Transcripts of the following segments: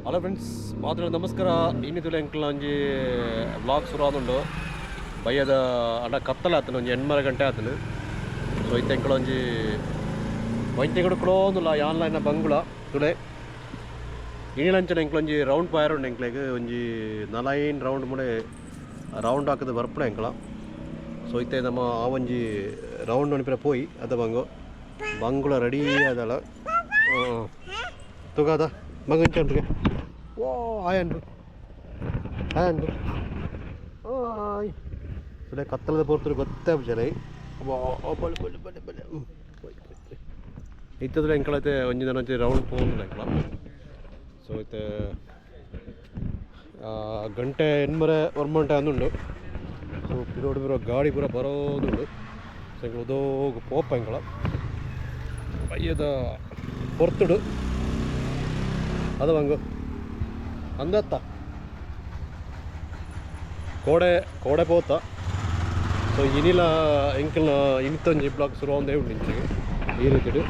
Hello friends, ಮಾತ್ರ ನಮಸ್ಕಾರ. ಇನ್ನಿతుಲೆ ಎಂಕಲ್ನ ಒಂಜಿ ಬ್ಲಾಗ್ ಶುರು ಆದುಂಡು. ಬಯ್ಯದ ಅಡ ಕತ್ತಲ ಆತನ ಒಂಜಿ 8 ಗಂಟೆ ಆತನು. ಸೊ ಇತ್ತೆ ಎಂಕಲ ಒಂಜಿ ಒಂತೆಗಡು ಕ್ಲೋಂದುಲ್ಲ ಆನ್ಲೈನ್ ಬಂಗುಳ ತುಲೆ ಇನಿಲಂಚನ ಎಂಕಲೊಂಜಿ ರೌಂಡ್ ಪೋಯರ್ ಉಂಡು. ಎಂಕ್ಲೆಗ್ ಒಂಜಿ ನಲೈನ್ ರೌಂಡ್ ಮುಡೆ ರೌಂಡ್ ಹಾಕದ ಬರ್ಪುಣ ಎಂಕಲ. ಸೊ ಇತ್ತೆ ನಮ್ಮ ಆ ಒಂಜಿ ರೌಂಡ್ ಅಣಿಪಿರ ಪೋಯಿ ಅದ ಬಂಗು ಬಂಗುಳ ರೆಡಿ ಆದಳ ತುಗಾದ ಬಂಗು ಅಂಚ ಓ ಆಯ್ ಅನ್ರು ಆಯ್ ಅನ್ರು ಆಯ್ ತುಲೆ ಕತ್ತಲದ ಪೋರ್ತರು ಗೊತ್ತೇ ಜನ ಬಲೆ ಬಲೆ ಬಲೆ ಬಲೆ ಇತ್ತದ್ರೆ ಎಂಕಲೈತೆ ಒಂಜಿ ದಿನ ಒಂಜಿ ರೌಂಡ್ ಪೋಂದು ಎಂಕಲ. ಸೊ ಇತ್ತೆ ಗಂಟೆ ಎನ್ಮರೆ ಒರ್ಮಂಟೆ ಅಂದುಂಡು. ಸೊ ಪಿರೋಡು ಪೂರ ಗಾಡಿ ಪೂರ ಬರೋದುಂಡು. ಸೊ ಎಂಕಲ ಉದೋಗು ಪೋಪ ಎಂಕಲ ಬಯ್ಯದ ಪೊರ್ತುಡು ಅದ ಬಂಗು ಅಂದತ್ತ ಕೋಡೆ ಕೋಡೆ ಪೋತ. ಸೊ ಇನಿಲ ಎಂಕಲ್ನ ಇನಿತೊಂಜಿ ಬ್ಲಾಗ್ ಶುರು ಒಂದೇ ಉಂಡು ಇಂಚಿಗೆ ಈ ರೀತಿಡು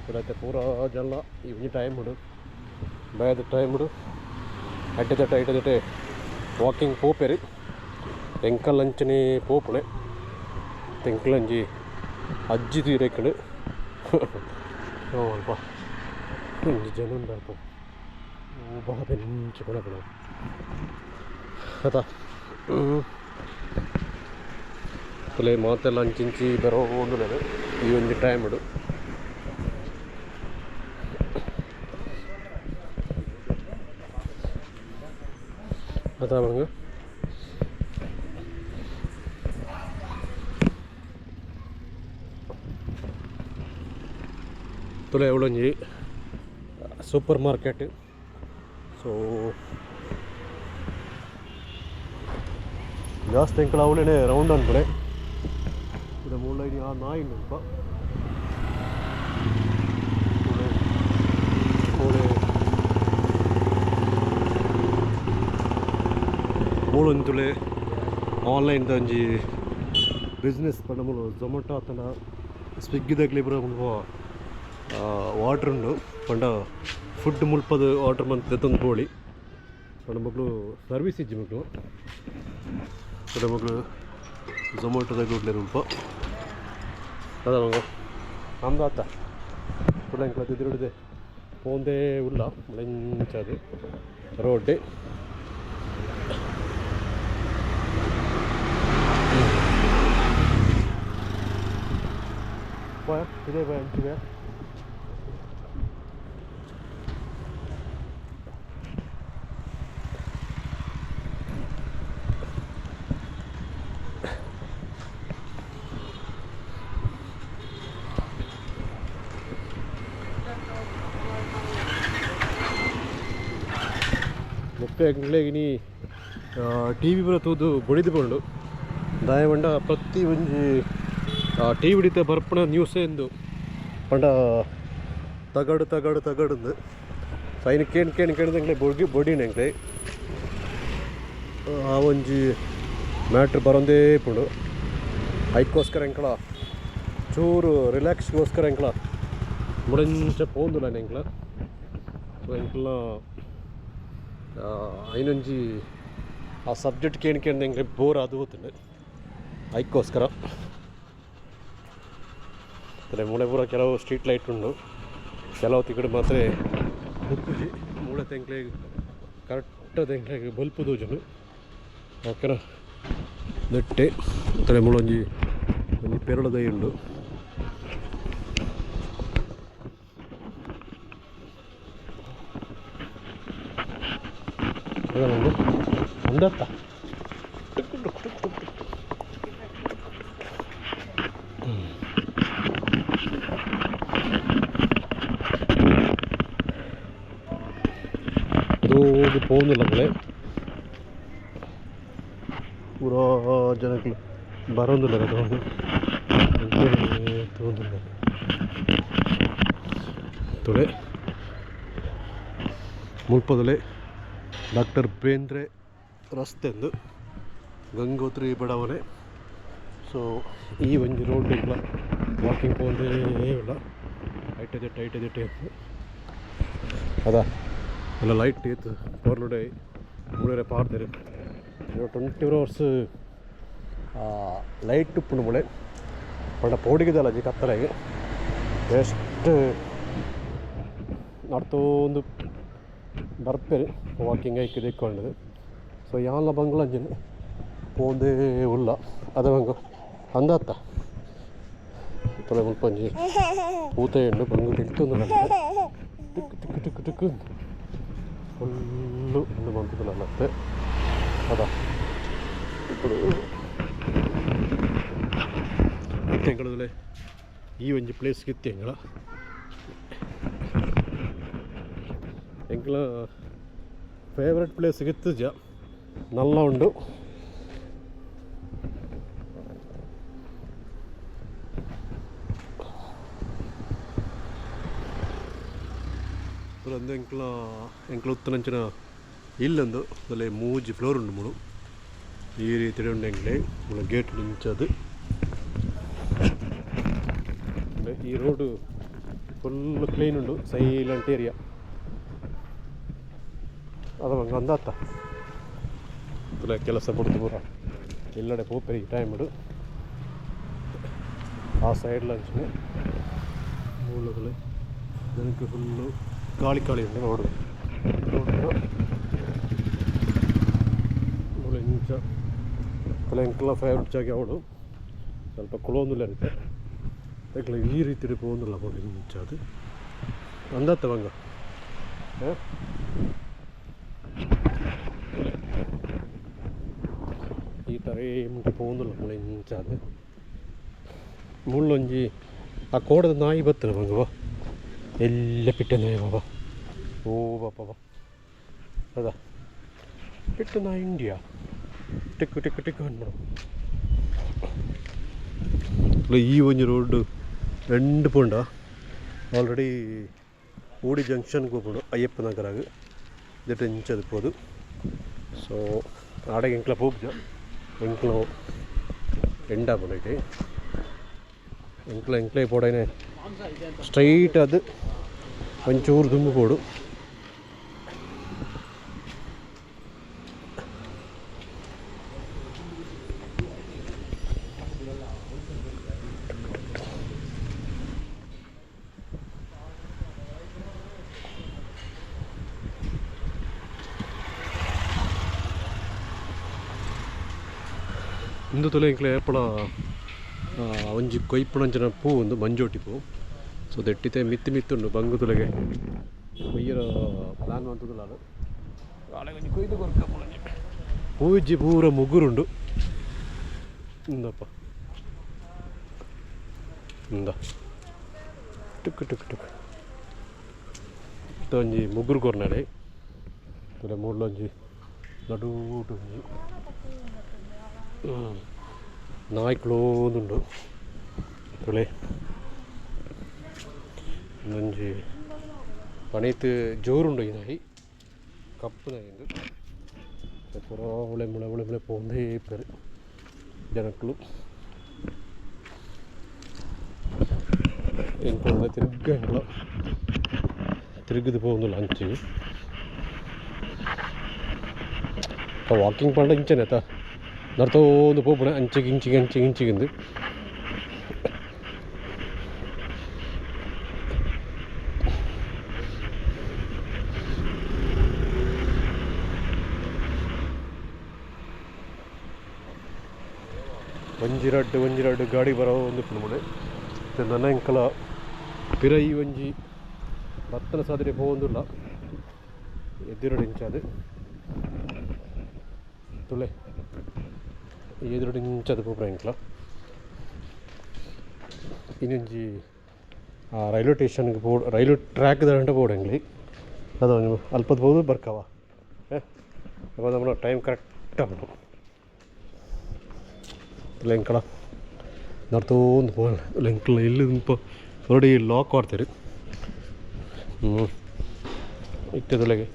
ಪೂರ ಪೂರ ಜನ ಈ ಒಂಜಿ ಟೈಮ್ ಉಂಡು ಬಯದ ಟೈಮ್ ಉಂಡು. ಅಡ್ಡೆ ದಟ್ಟ ಐಟೆ ದಟ್ಟೆ ವಾಕಿಂಗ್ ಪೋಪೆರು ಎಂಕಲ್ ಅಂಚನೆ ಪೋಪುಣೆ ತೆಂಕಲಂಜಿ ಅಜ್ಜಿ ತೀರೇಕಂಡು ಅಲ್ಪ ಒಂಜಿ ಜನ ಉಂಡಲ್ಪ ಬಾ ಬೆಂಚಿ ಕೊಡಪಣ ಅತ ತುಲೆ ಮಾತೆಲ್ಲ ಅಂಚಿಂಚಿ ಬರೋ ಒಂದು ಈ ಒಂಜಿ ಟೈಮ್ ಉಂಡು. ಅದ ಬಂಗ ತುಲೆ ಅವಳೊಂಜಿ ಸೂಪರ್ ಮಾರ್ಕೆಟ್. ಸೊ ಜಾಸ್ತಿ ಎಂಕಲ ಅವಳೇನೆ ರೌಂಡ್ ಅನ್ಪಡೆ ഇവിടെ ಮುಳ್ಳು ಆ ನಾಯಿ ಉಂಟು. ಮೂಲೊಂದು ಆನ್ಲೈನ್ ಒಂಜಿ ಬಿಸ್ನೆಸ್ ಪಂಡ ಮೂಲು ಝೊಮ್ಯಾಟೊ ಆತನ ಸ್ವಿಗ್ಗಿದಾಗಲಿ ಪೂರ ಮುಲ್ಪ ವಾಟ್ರ್ ಉಂಡು. ಪಂಡ ಫುಡ್ ಮುಲ್ಪದ ಆರ್ಡರ್ ಮಂತ್ ದೆತ್ತೊಂದು ಪೋಳಿ ಪಂಡ ಮಕ್ಕಳು ಸರ್ವಿಸ್ ಇಜ್ಜಿ ಮಕ್ಕಳು ಪಂಡ ಮಕ್ಕಳು ಝೊಮ್ಯಾಟೊದಾಗ ಉಡ್ಲೇರು ಮುಲ್ಪ ಅದ ಮಂಗ ನಮ್ದು ಆತ ಪುಲ್ಲ ಎಂಕಲ ತಿರುಡಿದೆ ಪೋಂದೇ ಉಲ್ಲ ಮುಳೆಂಚದು ರೋಡ್. ಪೋಯ ಇದೇ ಪೋಯ ಅಂಚಿವೆ ಬೊಕ್ಕ ಎಂಕ್ಲೆಗ್ ಇನಿ ಟಿ ವಿ ಪೂರ ತೂದು ಬೊಡಿದು ಪೋಂಡು ದಾಯೆ ಪಂಡ ಪ್ರತಿ ಒಂಜಿ ಟಿ ವಿ ಡಿತ ಬರ್ಪುನ ನ್ಯೂಸೇ ಇಂದು ಪಂಡ ತಗಡು ತಗಡು ತಗಡುಂದು. ಸೊ ಐನ್ ಕೇಣ್ ಕೇಣ್ ಕೇಂದ್ ಎಂಕ್ಲೆ ಬೊಡ್ಗಿ ಬೊಡಿನ ಎಂಕ್ಲೆ ಆ ಒಂಜಿ ಮ್ಯಾಟ್ರ್ ಬರೋಂದೇ ಪುಂಡು. ಐಕ್ಕೋಸ್ಕರ ಎಂಕಲ ಚೂರು ರಿಲ್ಯಾಕ್ಸ್ಗೋಸ್ಕರ ಎಂಕಲ ಮುಡಂಚ ಪೋಂದುಲ್ಲ ಎಂಕಲ. ಸೊ ಎಂಕಲ್ನ ಐನೊಂಜಿ ಆ ಸಬ್ಜೆಕ್ಟ್ ಕೇಣ್ ಕೇಂದ್ ಎಂಕ್ಲೆ ಬೋರ್ ಆದು ಹೋತುಂಡು ಐಕ್ಕೋಸ್ಕರ. ಅಂದರೆ ಮೂಳೆ ಪೂರ ಕೆಲವು ಸ್ಟ್ರೀಟ್ ಲೈಟ್ ಉಂಡು, ಕೆಲವು ತಿಗಡು ಮಾತ್ರ ಬುಪ್ಪುಜಿ. ಮೂಳೆ ತೆಂಕ್ಲೆ ಕರೆಕ್ಟ್ ತೆಂಕ್ಲೆಗ್ ಬಲ್ಪು ತೋಜುಂಡು. ಓಕೆನಾ ನೆಟ್ಟೆ ತಲೆ ಮೂಲೊಂಜಿ ಒಂಜಿ ಪೆರಳ ದೈ ಉಂಡು. ಅಂದತ್ತ ಅದು ಪೋಂದುಲ್ಲ ಕಡೆ ಪೂರಾ ಜನಕ್ಲು ಬರೋದಿಲ್ಲ ತಗೊಂಡು ತಗೊಂಡಿಲ್ಲ ತುಳೆ ಮುಲ್ಪದಲೆ ಡಾಕ್ಟರ್ ಬೇಂದ್ರೆ ರಸ್ತೆಂದು ಗಂಗೋತ್ರಿ ಬಡಾವಣೆ. ಸೊ ಈ ಒಂಜಿ ರೋಡ್ ಇಲ್ಲ ವಾಕಿಂಗ್ ಪೋಂದೇ ಇಲ್ಲ ಐಟೆ ದಿಟ್ಟ ಐಟೆ ದಿಟ್ಟ ಅದ. ಅಲ್ಲ ಲೈಟ್ ಇತ್ತು ಪೊರ್ಲುಡೆ ಮೂಳೆರೆ ಪಾಡ್ದೆರ್ 24 ಅವರ್ಸ್ ಲೈಟ್ ಉಪ್ಪುಂಡು ಮೂಳೆ ಪಂಡ ಪೋಡಿಗೆದಲ್ಲ ಜಿ ಕತ್ತಲೆಗ್ ಬೆಸ್ಟ್ ನಡ್ತೊಂದು ಬರ್ಪೆರ್ ವಾಕಿಂಗ್ ಐಕ್ ದೆಕ್ಕೊಂಡದು. ಸೊ ಯಾನ್ಲ ಬಂಗ್ಲಂಚಿನ ಪೋಂದೇ ಉಲ್ಲ ಅದ ಬಂಗು ಅಂದತ್ತ ತುಲೆ ಮುಲ್ಪ ಒಂಜಿ ಪೂತ ಉಂಡು ಬಂಗು ತೆಲ್ತೊಂದು tick tick tick tick full ಉಂದು ಮಂತುದುಲ್ಲತ್ತೆ ಅದ ఇప్పుడు ಇತ್ತೆ ಈ ಒಂಜಿ ಪ್ಲೇಸ್ ಇತ್ತೆ ಎಂಗಳ ಎಂಕ್ಲ ಫೇವ್ರೆಟ್ ಪ್ಲೇಸ್ ಇತ್ತುಜ ನಲ್ಲ ಉಂಡು. ಒಂದು ಎಂಕ್ಲ ಎಂಕ್ಲ ಉತ್ತನಂಚಿನ ಇಲ್ಲೊಂದು ಅಲ್ಲೇ ಮೂಜಿ ಫ್ಲೋರ್ ಉಂಡು ಮೂಲು. ಈ ರೀತಿ ಉಂಡು ಎಂಕ್ಲೆ ಮೂಲ ಗೇಟ್ ಇಂಚದು. ಈ ರೋಡು ಫುಲ್ ಕ್ಲೀನ್ ಉಂಡು, ಸೈಲೆಂಟ್ ಏರಿಯಾ. ಅದು ಅಂದಾತ ತುಲೆ ಕೆಲಸ ಬುಡ್ದು ಪೂರ ಇಲ್ಲಡೆ ಪೋಪೆರ್ ಈ ಟೈಮ್ ಆ ಸೈಡ್ ಲಂಚನೆ ಮೂಲದಲ್ಲಿ ಜನಕ್ಕೆ ಫುಲ್ಲು ಖಾಲಿ ಖಾಲಿ ಉಂಡು ರೋಡು. ರೋಡ್ ಮೂಲು ಇಂಚ ತುಲೆ ಎಂಕ್ಲ ಫೇವ್ರೆಟ್ ಜಾಗೆ ಅವಳು ಸ್ವಲ್ಪ ಕುಲೊಂದುಲ್ಲ ಇರುತ್ತೆ ಎಂಕ್ಲ ಈ ರೀತಿ ಪೋವೊಂದುಲ್ಲ ಬೋಡು ಇಂಚ ಅದು ಅಂದತ್ತ ಬಂಗ. ಈ ಥರ ಮುಟ್ಟ ಪೋವೊಂದುಲ್ಲ ಮೂಲು ಇಂಚ ಅದು ಮುಳ್ಳೊಂಜಿ ಆ ಕೋಡದ ನಾಯಿ ಬತ್ತನ ಬಂಗವ ಎಲ್ಲ ಪಿಟ್ಟ ನಾಯಿ ಬಾಬಾ ಓ ಬಾಬಾ ಅದ ಪಿಟ್ಟ ನಾಯಿ ಇಂಡಿಯಾ ಟಿಕ್ಕು ಟಿಕ್ಕು ಟಿಕ್ಕು ಅನ್ಬಿಡು. ಈ ಒಂಜಿ ರೋಡ್ రెండు ಪೋಂಡ ಆಲ್ರೆಡಿ ಊಡಿ ಜಂಕ್ಷನ್ಗೆ ಪೋಪುಂಡು ಅಯ್ಯಪ್ಪ ನಗರಾಗ ದಿಟ್ಟ ಇಂಚದ ಪೋದು. ಸೊ ಆಡೆಗೆ ಎಂಕ್ಲ ಪೋಪುಜ ಎಂಕ್ಲ ಎಂಡ ಪೋಂಡು ಎಂಕ್ಲ ಎಂಕ್ಲೇ ಪೋಡೈನೆ ಸ್ಟ್ರೈಟ್ ಅದು ಒಂಚೂರು ದುಂಬು ಪೋಡು. ಇಂದು ತುಲೆ ಎಂಕ್ಲೆ ಏಪಲ ಒಂಜಿ ಕೊಯ್ಪುನಂಚಿನ ಪೂ ಉಂದು ಮಂಜೋಟಿ ಪೂ. ಸೊ ದೆಟ್ಟಿತೆ ಮಿತ್ತಿ ಮಿತ್ತುಂಡು ಬಂಗು ತುಲೆಗೆ ಕೊಯ್ಯರ ಪ್ಲಾನ್ ಮಂತುದುಲ್ಲ ಒಂಜಿ ಕೊಯ್ದು ಕೊರ್ಕ ಪೂಂಜಿ ಪೂಜಿ ಪೂರ ಮುಗುರುಂಡು ಇಂದಪ್ಪ ಇಂದ ಟಿಕ್ ಟಿಕ್ ಟಿಕ್ ಒಂಜಿ ಮುಗುರು ಕೊರ್ನಾಡೆ ತುಲೆ ಮೂಡ್ಲೊಂಜಿ ನಡೂಟು ಒಂಜಿ ನಾಯ್ಕುಲೋಂದುಂಡು ತುಲೆ ಒಂಜಿ ಪಣೀತ್ ಜೋರುಂಡು ಈ ನಾಯಿ ಕಪ್ಪು ನಾಯಿ ಉಂದು ಪೂರ ಉಳೆ ಮುಳೆ ಉಳೆ ಮುಳೆ ಪೋಂದೇ ಇಪ್ಪೆರ್ ಜನಕ್ಕುಲು ಎಂಕುಲು ತಿರ್ಗ ಎಂಕುಲ ತಿರುಗುದು ಪೋವೊಂದುಲ್ಲ ಅಂಚಿ ವಾಕಿಂಗ್ ಪಂಡ ಇಂಚನೆ ಅತ್ತ ನರ್ತೊಂದು ಪೋಪುಣೆ ಅಂಚಿಗೆ ಇಂಚಿಗೆ ಅಂಚಿಗೆ ಇಂಚಿಗಿಂದು. ಒಂಜಿ ರಡ್ಡ್ ಒಂಜಿ ರಡ್ಡ್ ಗಾಡಿ ಬರೋ ಒಂದು ಪುಣೆ ನನ ಎಂಕಲ ಪಿರ ಈ ಒಂಜಿ ಬತ್ತನ ಸಾದಿಡೆ ಪೋವೊಂದುಲ್ಲ ಎದುರುಡು ಇಂಚಾದ್ ತುಲೆ ಎದುರುಡು ಇಂಚಾದ್ ಪೋಪುನ ಎಂಕಲ ಇನ್ನೊಂಜಿ ರೈಲ್ವೆ ಸ್ಟೇಷನ್ಗೆ ಪೋ ರೈಲ್ವೆ ಟ್ರ್ಯಾಕ್ ದಂಡ ಪೋಡು ಎಂಕ್ಲೆ ಅದು ಒಂಜಿ ಅಲ್ಪದ ಪೋದು ಬರ್ಕವ ಅಪ್ಪ ನಮ್ಮ ಟೈಮ್ ಕರೆಕ್ಟ್ ಆಪುಂಡು ತುಲೆ ಎಂಕಲ ನರ್ತೊಂದು ಪೋವೊಂದು ಎಂಕಲ್ನ ಇಲ್ಲ್ ಮುಲ್ಪ ಆಲ್ರೆಡಿ ಲಾಕ್ ಪಾಡ್ತೆರ್ ಇತ್ತೆ ತುಲೆಗೆ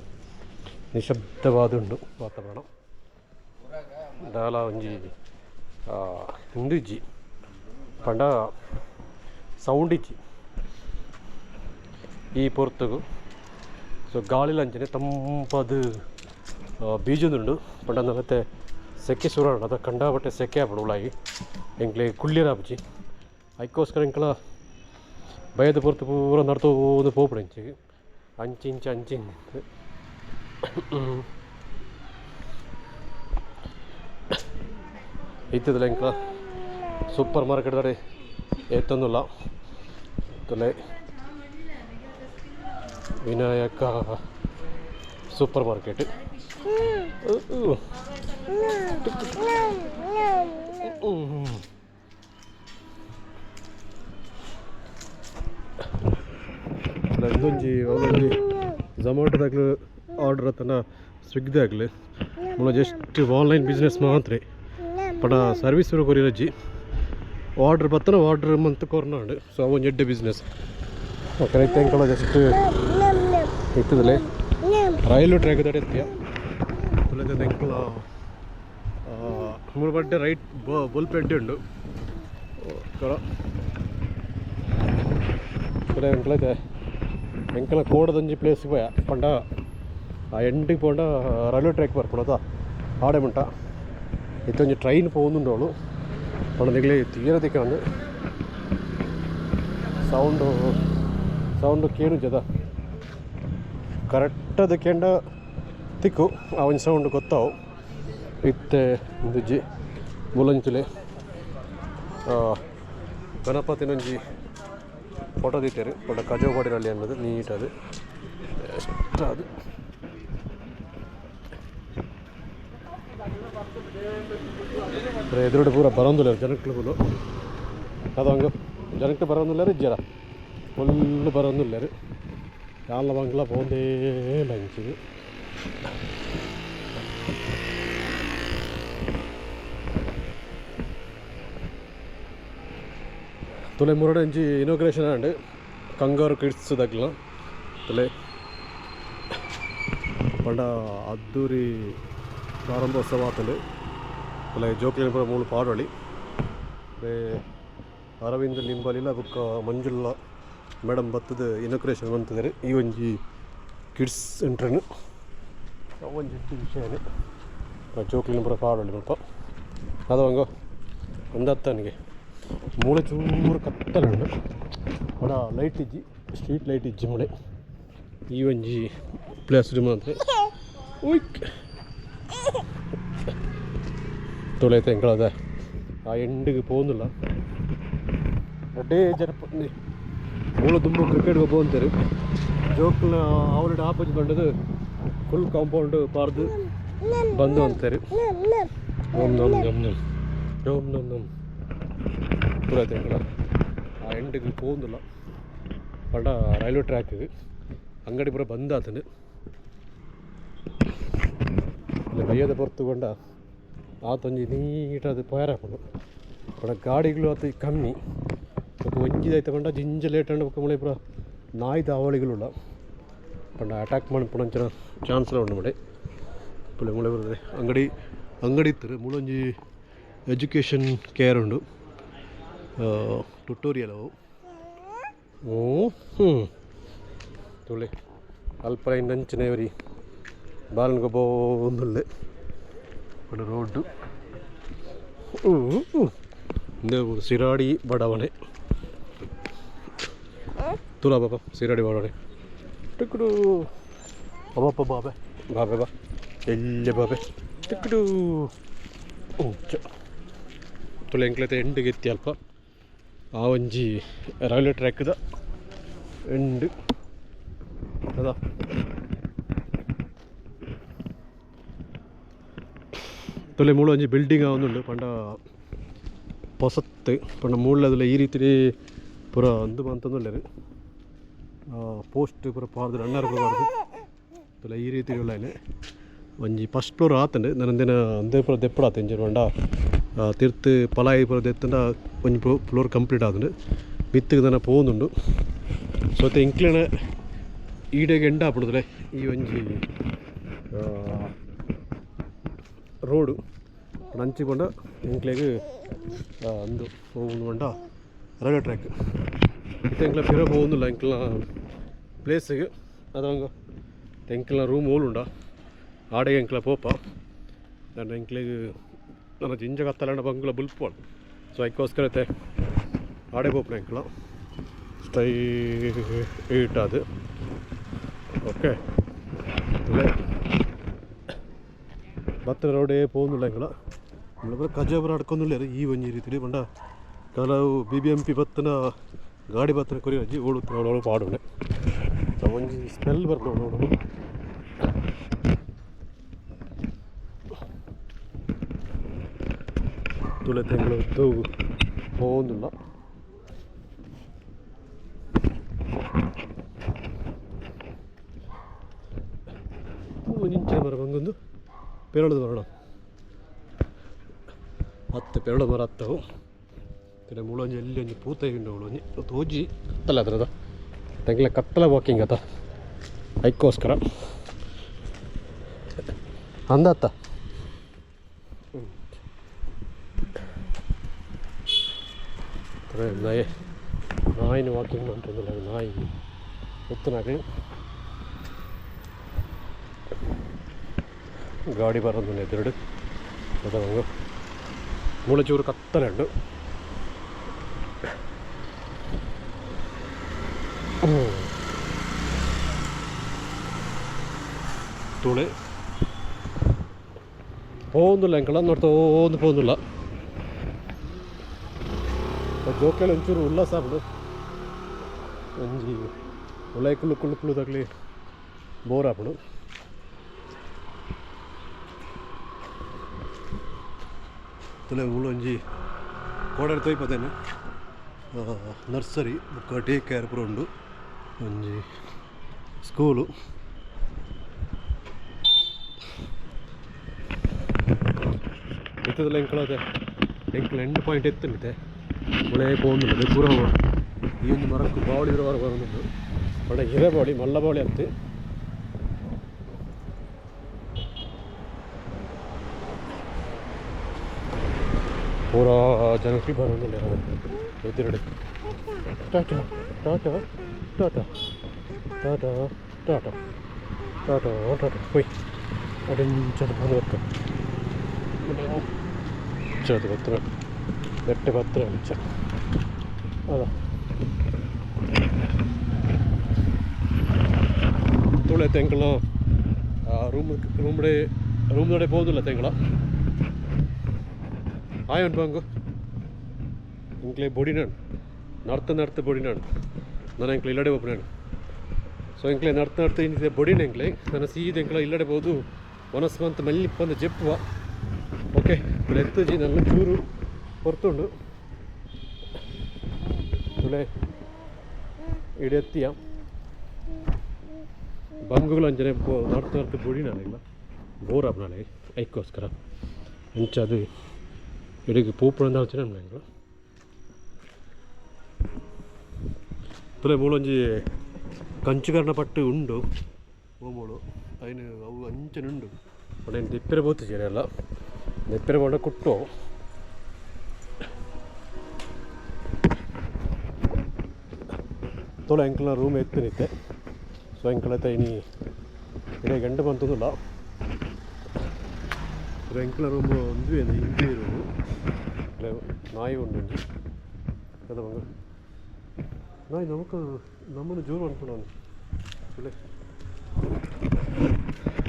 ನಿಶಬ್ದವಾದುಂಡು ವಾತಾವರಣ ದಾಲ ಒಂಜಿ ಉಂದು ಇಜ್ಜಿ ಪಂಡ ಸೌಂಡ್ ಇಜ್ಜಿ ಈ ಪೊರ್ತುಗು. ಸೊ ಗಾಳಿಲ ಅಂಚನೆ ತಂಪಾದ ಬೀಜೊಂದುಂಡು ಪಂಡ ನಮತ್ತೆ ಸೆಕೆ ಶುರು ಅದ ಕಂಡಾಪಟ್ಟೆ ಸೆಕೆ ಆಪುಂಡು ಉಲಾಯಿ ಎಂಕ್ಲೆ ಕುಳ್ಳಿರಾಪುಜಿ ಐಕೋಸ್ಕರ ಎಂಕಲ ಬಯದ ಪೊರ್ತು ಪೂರ ನಡ್ತೋಂದು ಪೋಪುಡು ಇಂಚಿಗ್ ಅಂಚಿ ಇಂಚಿ ಅಂಚಿ ಇಂಚಿ ಇತ್ತದಲ್ಲ ಎಂಕಲ ಸೂಪರ್ ಮಾರ್ಕೆಟ್ ದಾಡೆ ಎತ್ತೊಂದುಲ್ಲ ತುಲೆ ವಿನಾಯಕ ಸೂಪರ್ ಮಾರ್ಕೆಟ್. ಇಂದೊಂಜಿ ಅವೊಂಜಿ ಝೊಮ್ಯಾಟೊದಾಗ್ಲು ಆರ್ಡರ್ ಆತನ ಸ್ವಿಗ್ಗಿದಾಗ್ಲು ಮುಳ ಜಸ್ಟ್ ಆನ್ಲೈನ್ ಬಿಸ್ನೆಸ್ ಮಾತ್ರ ಪಂಡ ಸರ್ವಿಸ್ ಕೊರಿಯರಜ್ಜಿ ಆರ್ಡರ್ ಬತ್ತನ ಆರ್ಡರ್ ಮಂತ್ ಕೊರ್ನಾಂಡ್. ಸೊ ಅವೊಂಜಿ ಎಡ್ಡೆ ಬಿಸ್ನೆಸ್. ಓಕೆ, ಐತೆ ಎಂಕಲ ಜಸ್ಟ್ ಇತ್ತದಲೆ ರೈಲ್ವೆ ಟ್ರ್ಯಾಕ್ ದಾಡೆ ಎತ್ತಿಯ ತುಲೆದ ಎಂಕಲ ಮೂರು ಬಡ್ಡೆ ರೈಟ್ ಬೊಲ್ಪು ಎಡ್ಡೆ ಉಂಡು ಕೊರ ತುಲೆ ಎಂಕಲ ಐತೆ. ಎಂಕಲ ಕೋಡದೊಂಜಿ ಪ್ಲೇಸ್ ಪೋಯ ಪಂಡ ಆ ಎಂಡಿಗೆ ಪೋಂಡ ರೈಲ್ವೆ ಟ್ರ್ಯಾಕ್ ಬರ್ಪುಂಡು ಆಡೆ ಮುಟ್ಟ. ಇತ್ತೊಂಜಿ ಟ್ರೈನ್ ಪೋವೊಂದುಂಡು. ಪಂಡ ನಿಗಲೆ ತೀರ ತಿಕ್ಕಂಡು ಸೌಂಡು ಸೌಂಡು ಕೇನುಜದ ಕರೆಕ್ಟ್ ಅದು ಕೇಂಡ ತಿಕ್ಕು ಆ ಒಂಜಿ ಸೌಂಡ್ ಗೊತ್ತಾವು. ಇತ್ತೆ ಒಂಜಿ ಮೂಲೊಂಜಿ ಗಣಪತಿನೊಂಜಿ ಫೋಟೋ ದೀತೆರ್ ಪಂಡ ಕಜವು ಪಾಡಿನಲ್ಲಿ ಅನ್ನೋದು ನೀಟ್ ಅದು ಎಷ್ಟು ಅದು ಎದುರುಡೆ ಪೂರ ಬರೋಂದಿಲ್ಲ ಜನಕ್ಲು ಫುಲ್ಲು. ಅದು ಹಂಗೆ ಜನಕ್ಕೆ ಬರೋಂದಿಲ್ಲ ಇಜ್ಜರ ಫುಲ್ ಬರೋಂದಿಲ್ಲರು. ಯಾಲ ಬಂಗ್ಲ ಪೋಂದೇ ಲಂಚಿಗೆ ತುಲೆ ಮುರಡೆ ಒಂಜಿ ಇನೋಗ್ರೇಷನ್ ಆಂಡ್ ಕಂಗಾರು ಕಿಡ್ಸ್ ದಗ್ಲ ತುಲೆ. ಪಂಡ ಅದ್ದೂರಿ ಪ್ರಾರಂಭೋತ್ಸವ ಆತುಂಡು. ತುಲೆ ಜೋಕ್ಲೆನ್ ಪೂರ ಮೂಲು ಪಾಡೊಳಿ. ಅರವಿಂದ್ ಲಿಂಬಾಲಿಲ ಬೊಕ್ಕ ಮಂಜುಳ ಮೇಡಮ್ ಬತ್ತದ ಇನೋಗ್ರೇಷನ್ ಮಂತುದೆರ್. ಈ ಒಂಜಿ ಕಿಡ್ಸ್ ಸೆಂಟ್ರನ್ ಒಂಜಿ ವಿಷಯನೇ ಜೋಕ್ಲೆನ್ ಪೂರ ಪಾಡೊಳಿ ಮುಲ್ಪ. ಅದು ಒಂದತ್ತನಿಗೆ ಮೂಳೆ ಚೂರು ಕತ್ತಲುಂಡು. ಬಡ ಲೈಟ್ ಇಜ್ಜಿ, ಸ್ಟ್ರೀಟ್ ಲೈಟ್ ಇಜ್ಜಿ ಮೂಳೆ. ಈ ಒಂಜಿ ಪ್ಲೇಸ್ ಮಾತ್ರ ಉಯ್ಕ್ ತುಳೈತೆ ಎಂಕಲದ ಆ ಎಂಡಿಗೆ ಪೋಂದುಲ್ಲ. ರಡ್ಡೇ ಜನ ಮೂಲ ದುಂಬು ಕ್ರಿಕೆಟ್ ಪೋಂತೆರ್. ಜೋಕ್ಲ ಆವಲಿಡ್ ಆಪೊಜಿ ಪಂಡದು ಫುಲ್ ಕಾಂಪೌಂಡ್ ಪಾರ್ದು ಬಂದು ಅಂತಾರೆ. ಓಂ ನಮ್ ನಮ್ ನಮ್ ಓಂ ನಮ್ ನಮ್ ತುಳೈತೆ ಎಂಕಲ ಆ ಎಂಡಿಗೆ ಪೋಂದುಲ್ಲ. ಪಂಡ ರೈಲ್ವೆ ಟ್ರ್ಯಾಕ್ ಅಂಗಡಿ ಪೂರ ಬಂದ್ ಆತುಂಡು. ಬಯ್ಯದ ಪೊರ್ತುಗೊಂಡ ಆತೊಂಜಿ ನೀಟಾದ್ ಪೋಯೆರೆ ಆಪುಂಡು. ಪಂಡ ಗಾಡಿಗಳು ಆತು ಕಮ್ಮಿ. ಬೊಕ ಒಂಜಿ ದೈತ ಪಂಡ ಜಿಂಜ ಲೇಟ್ ಆಂಡ ಬೊಕ ಮೂಳೆ ಪೂರ ನಾಯಿದ ಹಾವಳಿಗಳುಲ್ಲ. ಪಂಡ ಅಟ್ಯಾಕ್ ಮನ್ಪುನಂಚಿನ ಚಾನ್ಸ್ಲ ಉಂಡು ಮೂಡೆ ಪುಲೆ ಮೂಳೆ ಬರ್ತದೆ. ಅಂಗಡಿ ಅಂಗಡಿ ಇತ್ತರು ಮೂಲೊಂಜಿ ಎಜುಕೇಷನ್ ಕೇರ್ ಉಂಡು ಟ್ಯುಟೋರಿಯಲ್ ಅವು. ಓ ಹ್ಞೂ ತುಳೆ ಅಲ್ಪ ನಂಚಿನ ಒರಿ ಬಾಲನ್ ಗೊಬ್ಬೊಂದುಲ್ಲೆ. ಪಂಡ ರೋಡ್ಡು ಇಂದು ಸಿರಾಡಿ ಬಡಾವಣೆ ತುಲಾ ಬಾಬಾ ಸಿರಾಡಿ ಬಡಾವಣೆ ಟಿಕ್ಕಡು ಅಬ್ಬಪ್ಪ ಬಾಬೆ ಬಾಬೆ ಬಾ ಎಲ್ಯ ಬಾಬೆ ಟಿಕ್ಕಡು ಚ ತುಲೆ ಎಂಕ್ಲೈತೆ ಎಂಡಿಗೆ ಎತ್ತಿ ಅಲ್ಪ ಆ ಒಂಜಿ ರೈಲ್ವೆ ಟ್ರ್ಯಾಕ್ದ ಎಂಡ್ ಅದ. ತುಲೆ ಮೂಲ ಒಂಜಿ ಬಿಲ್ಡಿಂಗ್ ಆವೊಂದುಂಡು. ಪಂಡ ಪೊಸತ್ತು ಪಂಡ ಮೂಳದಲ್ಲ ಈ ರೀತಿ ಪೂರ ಅಂದು ಮಂತೊಂದುಲ್ಲೆರ್. ಪೋಸ್ಟ್ ಪೂರ ಪಾಡ್ದ್ ರನ್ನರ್ ಪೂರ ಪಾಡ್ದ್ ತುಲೆ ಈ ರೀತಿ ಉಲ್ಲೈನೆ. ಒಂಜಿ ಫಸ್ಟ್ ಫ್ಲೋರ್ ಆತುಂಡು. ನನಂದಿನ ಅಂದೇ ಪೂರ ದೆಪ್ಪಡಾತ ಇಂಚಿನ ಪಂಡ ತಿರ್ತ್ ಪಲಾಯಿ ಪೂರ ದೆತ್ತುಂಡ ಒಂಜಿ ಫ್ಲೋರ್ ಕಂಪ್ಲೀಟ್ ಆತುಂಡು. ಮಿತ್ತುಗ್ ನನ ಪೋವೊಂದುಂಡು. ಸೊ ಇತ್ತೆ ಎಂಕ್ಲೆನ ಈಡೆಗ್ ಎಂಡ್ ಆಪುಂಡು ಈ ಒಂಜಿ ರೋಡು. ಅಂಚಿ ಪಂಡ ಎಂಕ್ಲೆಗ್ ಅಂದು ಪೋವೊಂದು ಪಂಡ ರೈಲ್ವೆ ಟ್ರ್ಯಾಕ್. ಇತ್ತೆ ಎಂಕ್ಲ ಪಿರ ಪೋವೊಂದುಲ್ಲ ಎಂಕ್ಲ ಪ್ಲೇಸ್ಗ್. ಅದು ಎಂಕ್ಲ ರೂಮ್ ಓಲುಂಡ ಆಡೆ ಎಂಕ್ಲ ಪೋಪ ದಾಂಡ ಎಂಕ್ಲೆಗ್ ನನ್ನ ಜಿಂಜ ಕತ್ತಲಂಡ ಬಂಗ್ಲ ಬುಲ್ಪೋಡು. ಸೊ ಐಕ್ಕೋಸ್ಕರ ಇತ್ತೆ ಆಡೆ ಪೋಪುನ ಎಂಕ್ಲ ಸ್ಟ್ರೈಟ್ ಅದು. ಓಕೆ ಬತ್ತಿನ ರೋಡೇ ಪೋಂದುಲ್ಲ ಎಂಕ್ಲ ಮುಲ್ಪ ಕಜಾಪುರ ಅಡ್ಕೊಂದುಲ್ಲೆರ್ ಈ ಒಂಜಿ ರೀತಿಡ್ ಪಂಡ ಕೆಲವು ಬಿ ಬಿ ಎಂ ಪಿ ಬತ್ತಿನ ಗಾಡಿ ಬತ್ತಿನ ಕೊರಿ ಒಂಜಿ ಓಡು ಓಡು ಪಾಡುನೆ. ಸೊ ಒಂಜಿ ಸ್ಮೆಲ್ ಬರ್ಪುಂಡು ಓಡು ತುಳೆ ತೆಂಗಳು ತೂಗು ಪೋವೊಂದುಲ್ಲ. ಒಂಜಿಂಚಿನ ಮರ ಬಂಗೊಂದು ಪೇರಳದ ಮರಣ ಹತ್ತು ಪೇರಳ ಮರ ಹತ್ತವು. പിന്നെ മുളൊഞ്ചി ಎಲ್ಲಿ ಒಂಜಿ ಪೂತ ಉಂಡು ಮುಳೊಂಜಿ ತೋಜಿ ಕತ್ತಲ ಅದ್ರದ ತಂಗ್ಲ ಕತ್ತಲ ವಾಕಿಂಗ್ ಅತ್ತ ಐಕ್ಕೋಸ್ಕರ ಅಂದತ್ತ. ನಾಯಿ ನಾಯಿನ ವಾಕಿಂಗ್ ಅಂತಂದಿಲ್ಲ ನಾಯಿ ಎತ್ತನಾಗಲಿ ಗಾಡಿ ಬರೋದು ಎದುರುಡು ಅದ ಮೂಳಚೂರು ಕತ್ತಲೆ ಉಂಡು. ತುಳಿ ಪೋವೊಂದುಲ್ಲ ಎಂಕಲ ನೋಡ್ತಾ ಓಂದು ಪೋವೊಂದುಲ್ಲ. ಜೋಕೆಲ್ ಒಂಚೂರು ಉಲ್ಲಾಸ ಆಪುಂಡು ಒಂಜಿ ಉಲಾಯಿ ಕುಲ್ಲು ಕುಲ್ಲು ಕುಲ್ಲು ತಗಲಿ ಬೋರ್ ಆಪುಂಡು. ತುಲೆ ಮೂಲು ಒಂಜಿ ಕೋಡರ್ ತೊಯ್ಪದೇನೆ ನರ್ಸರಿ ಬೊಕ್ಕ ಡೇ ಕೇರ್ ಪೂರ ಉಂಡು ಒಂಜಿ ಸ್ಕೂಲು. ಇತ್ತದಲ್ಲ ಎಂಕಲ ಎಂಕಲ್ ಎಂಡ್ ಪಾಯಿಂಟ್ ಎತ್ತುಂಡಿತೆ ಒಳ್ಳೆ ಪೋಂದುಲ್ಲ ಪೂರ ಈ ಒಂದು ಮರಕ್ಕು ಬಾವಳಿ ಇರೋವರೆಗೆ ಬರೋದುಂಡು. ಒಳ್ಳೆ ಹಿರೆ ಬಾವಳಿ ಮಲ್ಲ ಬಾವಳಿ ಅತ್ತೆ. ಪೂರಾ ಜನಕ್ಕೆ ಬರೋದಿಲ್ಲ ಎದುರುಡೆ. ಟಾಟಾ ಟಾಟಾ ಟಾಟಾ ಟಾಟಾ ಟಾಟಾ ಟಾಟಾ ಟಾಟಾ ಹೋಯ್ ಅಡೆಂಚದ ಬಂದು ಚದು ಪತ್ರ ಎಟ್ಟೆ ಪತ್ರ ಅಂಚ ಅದ ತುಳೆ ತೆಂಕಲ ರೂಮ್ ರೂಮ್ಡೆ ರೂಮ್ದಡೆ ಪೋದಿಲ್ಲ ತೆಂಕಲ ಆಯನ್ ಬಂಗು ಎಂಕ್ಲೆ ಬೊಡಿನಾಡು ನಡ್ತ ನಡ್ತ ಬೊಡಿನಾಡು ನಾನು ಎಂಕ್ಲೆ ಇಲ್ಲಡೆ ಒಬ್ಬನಾಡು. ಸೊ ಎಂಕ್ಲೆ ನಡ್ತ ನಡ್ತ ಇನ್ನಿದೆ ಬೊಡಿನ ಎಂಕ್ಲೆ ನಾನು ಸೀದ ಎಂಕ್ಲ ಇಲ್ಲಡೆ ಬೋದು ವನಸ್ವಂತ ಮಲ್ಲಿಪ್ಪಂದು ಜೆಪ್ಪುವ. ಓಕೆ ಎತ್ತುಜಿ ನನ್ನ ಚೂರು ಹೊರ್ತುಂಡು ತುಳೆ ಇಡೆತ್ತಿಯ ಬಂಗುಗಳು ಅಂಚನೆ ನಡ್ತ ನಡ್ತ ಬೊಡಿನಾಳೆ ಇಲ್ಲ ಬೋರ್ ಆಪನಾಳೆ ಐಕ್ಕೋಸ್ಕರ ಅಂಚ ಅದು ಇಡೀ ಪೂಪುಣ ಆಲೋಚನೆ ಎಂಕ್ಲ ತುಲೆ ಮೂಲೊಂಜಿ ಕಂಚುಕರ್ಣ ಪಟ್ಟು ಉಂಡು ಓಮೋಳು ಐನು ಅವು ಅಂಚನೆ ಉಂಡು ಪಂಡ ದೆಪ್ಪೆರೆ ಬೋತು ಎಲ್ಲ ದೆಪ್ಪೆರೆ ಪಂಡ ಕುಟ್ಟು ತೋಳ ಎಂಕ್ಲ ರೂಮ್ ಎತ್ತಿನಿತ್ತೆ. ಸೊ ಎಂಕ್ಲತೆ ಇನಿ ಇಡೀ ಗಂಟೆ ಬಂತದಲ್ಲ ಎಂಕ್ಲ ರೂಮ್ ಒಂದು ಇಂದೇ ರೂಮು ನಾಯಿ ಉಂಡು ಒಂಜಿ ಅದ ಬಂಗ ನಾಯಿ ನಮಕ್ ನಮ್ಮನ್ನು ಜೋರು ಅನ್ಕೊಂಡು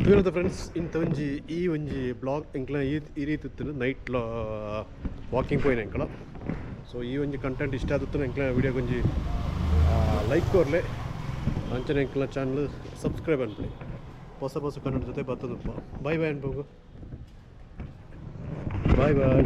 ತೂನದ ಫ್ರೆಂಡ್ಸ್. ಇಂಥ ಒಂಜಿ ಈ ಒಂಜಿ ಬ್ಲಾಗ್ ಎಂಕ್ಲ ಈ ಈ ರೀತಿ ಇತ್ತು ನೈಟ್ ವಾಕಿಂಗ್ ಪೋಯಿನ ಎಂಕಲ. ಸೊ ಈ ಒಂಜಿ ಕಂಟೆಂಟ್ ಇಷ್ಟ ಆದಿತ್ತು ಎಂಕ್ಲ ವಿಡಿಯೋಗೆ ಒಂಜಿ ಲೈಕ್ ಕೊರ್ಲೆ ಅಂಚನೆ ಎಂಕ್ಲ ಚಾನಲ್ ಸಬ್ಸ್ಕ್ರೈಬ್ ಅನ್ಪುಲೆ. ಹೊಸ ಹೊಸ ಕನ್ನಡ ಜೊತೆ ಬರ್ತದಪ್ಪ. ಬಾಯ್ ಬಾಯ್ ಅನ್ಪೋಗು. Bye boy.